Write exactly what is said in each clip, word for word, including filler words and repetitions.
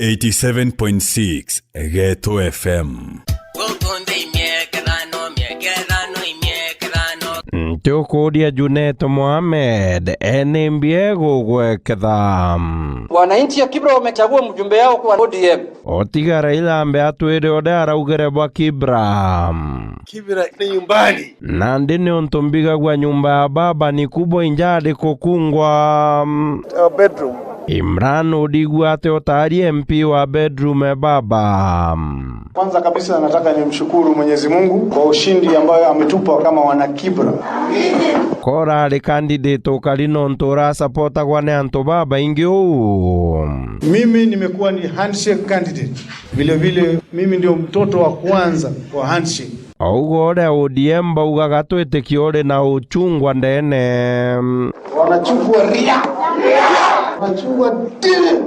Eighty-seven point six Geto F M. Guku nthi imiekethano, miekethano, imiekethano. Ntukuria Junet Mohamed, ene mbie gugweketha. Wananchi ya Kibra wamechagua mjumbe yao kwa O D M. Otiga Raila ambe atwire uria araugire bwa Kibra. Kibra ni nyumbani. Nandi niuntu mbigagua nyumba ya baba ni kubwa injari kukungwa. Our bedroom. Imran udigua ati utaari M P wa bedroom ya baba. Kwanza kabisa nataka nimshukuru Mwenyezi Mungu kwa ushindi ambayo ametupa kama wana Kibra. Kora ari candidate ukari nontu urasapotagwa ni antu babaingi uu. Mimi nimekuwa ni handshake candidate. Vile vile mimi ndio mtoto wa kwanza wa handshake. Auga uria O D M baugaga twitikie uri na uchungwa ndene. Wanachungwa ria. Wanachungwa dili.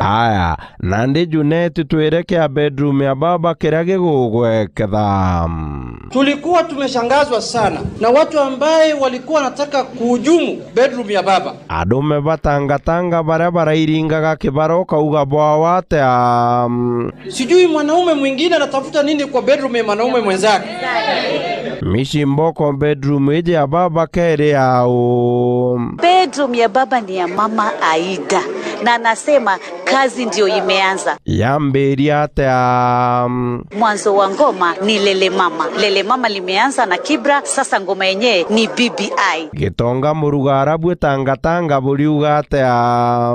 Aya, nandi Junet twire kia bedroom ya baba kiria gigugweketha. Tulikuwa tumeshangazwa sana na watu ambaye walikuwa wanataka kuhujumu bedroom ya baba. Arume batangatanga baria barairingaga kibara ukauga bwawa atia? Sijui mwanaume mwingine anatafuta nini kwa bedroom ya mwanaume mwenzake. Mishi mboko bedroom iji ya baba keri yau. Bedroom ya baba ni ya mama Aida. Na anasema kazi ndio imeanza. Yambiria atia? Mwanzo wa ngoma ni Lele Mama. Lele Mama limeanza na Kibra, sasa ngoma yenyewe ni B B I. Gitonga muruga arabu itangatanga buriuga atia?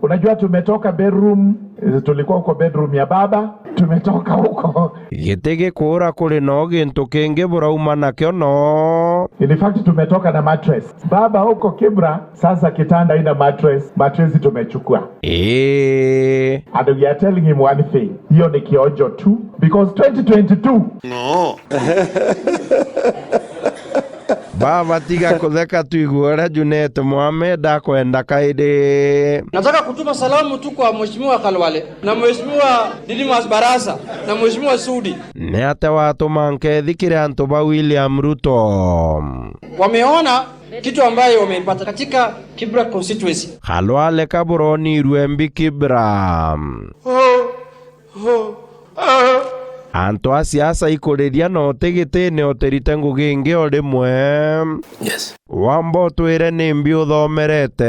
Unajua tumetoka bedroom, eh, tulikuwa huko bedroom ya baba, tumetoka huko. Giti gikuura kuri no gintu kingi burauma nakio no. In fact, tumetoka na mattress. Baba huko Kibra, sasa kitanda ina mattress, mattress tumechukua. Ii. And we are telling him one thing, hiyo ni kionjo tu, because twenty twenty-two. No. Baba, tiga kutheka, tuigue uria Junet Mohamed akwenda kairi. Nataka kutuma salamu tu kwa Mheshimiwa Khalwale na Mheshimiwa Didmus Barasa na Mheshimiwa Sudi. Ni atia watuma nkethi kiri antu ba William Ruto? Wameona kitu ambayo wameipata katika Kibra constituency. Khalwale kaburonirue mbi Kibra. Antu a siasa ikuriria na utigitine utirite ngugi ingi o rimwe. Yes. Wamba utwire ni mbi uthomerete?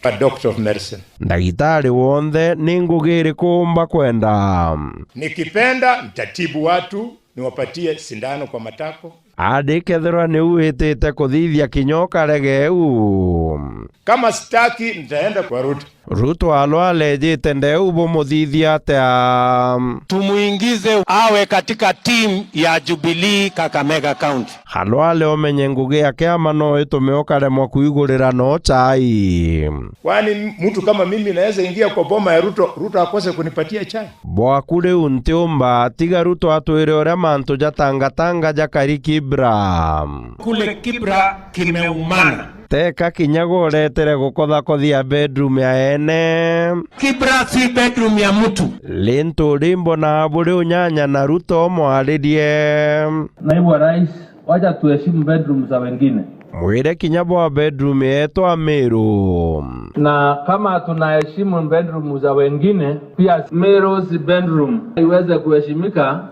A doctor of medicine. Ndagitari wonthe ni ngugi iriku umba kwenda? Nikipenda, nitatibu watu, niwapatie sindano kwa matako. Andi kethirwa niu witite kuthithia kinya ukarege u? Kama sitaki, nitaenda kwa Ruto. Ruto alwa alejite ndeu bumuthithia atia? Tumuingize awe katika team ya Jubilee Kakamega County. Khalwale umenye ngugi ya kiama no itume ukaremwa kuigurira no chai. Kwani mtu kama mimi naweza ingia kwa boma ya Ruto, Ruto akose kunipatia chai? Bwaku riu ntiumba, tiga Ruto atwire uria mantu jatangatanga jakari Kibra. Kule Kibra kimeumana. Teka kinya guretere gukothakothia bedroom ya ene. Kibra si bedroom ya mtu. Lintu rimbo na buri unyanya na Ruto mwaririe. Naibu wa Rais, wacha tuheshimu bedroom za wengine. Mwire kinya bwa bedroom yetu Amiru. Na kama tunaheshimu bedroom za wengine, pia Meru's bedroom iweze kuheshimika.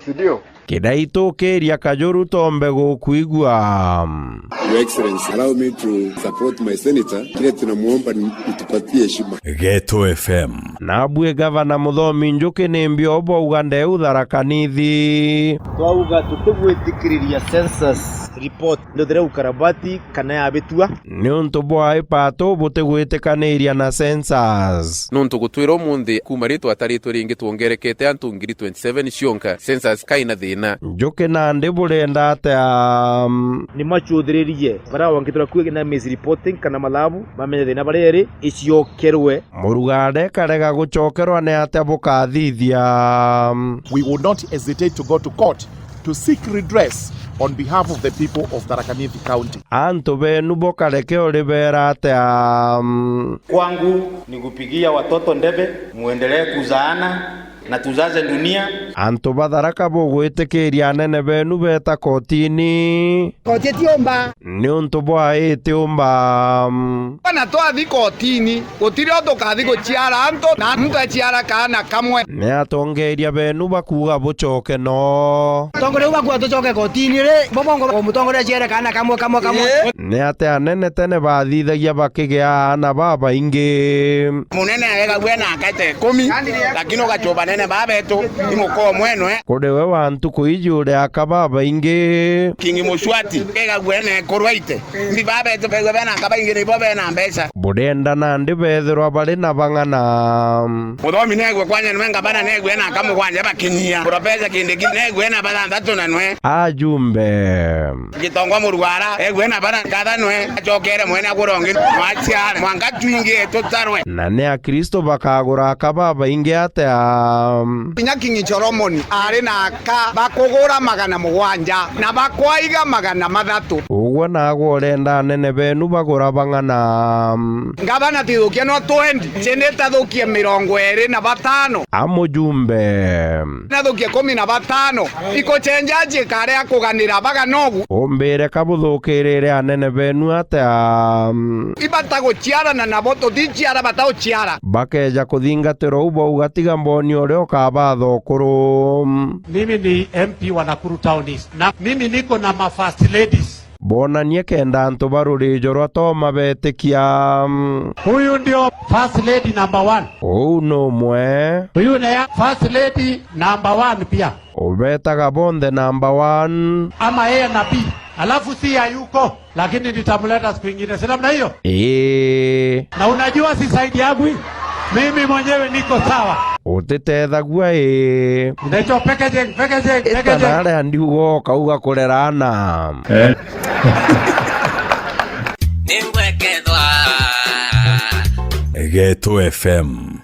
Kidaitu kiria kajuru tombe gukwigua. Your Excellency, allow me to support my senator. Kile tunamuomba ni utupatie heshima. Geto F M. Nabwi gavana Muthomi Njuki ni mbio bwauga ndeu Tharaka Nithi. Twauga tutigwitikiriria census report nduthire ukarabati kana yabitua. Niuntu bwa ipatu butigwitikaniria na census. Nuntu gutwira umunthi kuuma ritwa ataritwe ringi twongerekete antu ngiri twenty-seven cionka, census kaina thina. Njuki nandi burenda atia? Ni macuthiririe baria wangitira kuigina misreporting kana mathabu, mamenye thina baria iri, iciokerwe. Murugare karega gucokerwa ni atia bukathithia? We will not hesitate to go to court to seek redress on behalf of the people of Tharaka Nithi County. Antu benu bukareke uri beera atia? Kwangu ni kupigia watoto ndebe, muendelee kuzaana, Na tujaze dunia. Antu ba Tharaka bugwitikiria anene benu beta kotini. Koti itiumba. Niuntu bwa itiumba. Na twathi kotini, gutiri o tukathi guciara antu, na muntu aciara kaana kamwe. Ni atongeria benu bakuuga bucoke no. Tongoria u bakua tucoke kotini ri, bo bongo o mutongoria aciare kaana kamwe, kamwe, kamwe. Ni atia anene tene bathithagia bakigia aana babaingi? Munene egagua ena aka ta ikumi, lakini ugacuba anene baa betu, ni muka umwe nwe. Kuri we wa ntuku iji uri aka babaingi. Kingi Mucwati, egagua ena ekuru aite. Ndi baa betu begwe bena aka baingi, nibo bena mbeca. Burienda nandi bethirwa bari na bang'ana? Muthomi negwe kwanja nwe ngabana, negwe ena aka mugwanja bakinyia. Profesa Kindiki negwe ena bathanthatu na nwe. Ajumbe. Gitongwa Murugara, egwe na bana nkatha nwe, acokere mwene agura ungi, mwaciara, mwanka twingi tutarwe. Na ni Akristo bakagura aka babaingi atia? Kinya Kingi Solomoni ari na aka bakugura magana mugwanja, na bakwaiga magana mathatu. Ugwe nagwe urenda anene benu bagura bang'ana? Ngabana tithukia no twenty, cindi tathukie mirongo iri na batano. A mujumbe. Nathukie kumi na batano. Ikucenjaji kare akuganira baganogu. Umbire ka buthukirire anene benu atia? Ibata guciarana nabo, tuticiara bata uciara. Bakeja kuthingatirwa u bauga, tiga mboni uria ukabatha ukuru. Mimi ni M P wa Nakuru Town East. Na mimi niko na ma first ladies. Bonanie kenda antu ba rurijo rwa Toma betikia. Huyu ndio first lady number one. Uu ni umwe. Huyu ni ya first lady number one pia. Ubetaga bonthe number one. Ama A na B. Alafu si hayuko, lakini nitamleta siku ingine. Si namna hiyo? Ii. Na unajua si side yangu hii? Mimi mwenyewe niko sawa. Utitethagua ii. Inaitwa packaging, packaging, packaging. Ita naria ndiuga ukauga kurera ana. Eh. Ningwekethwa. Geto F M.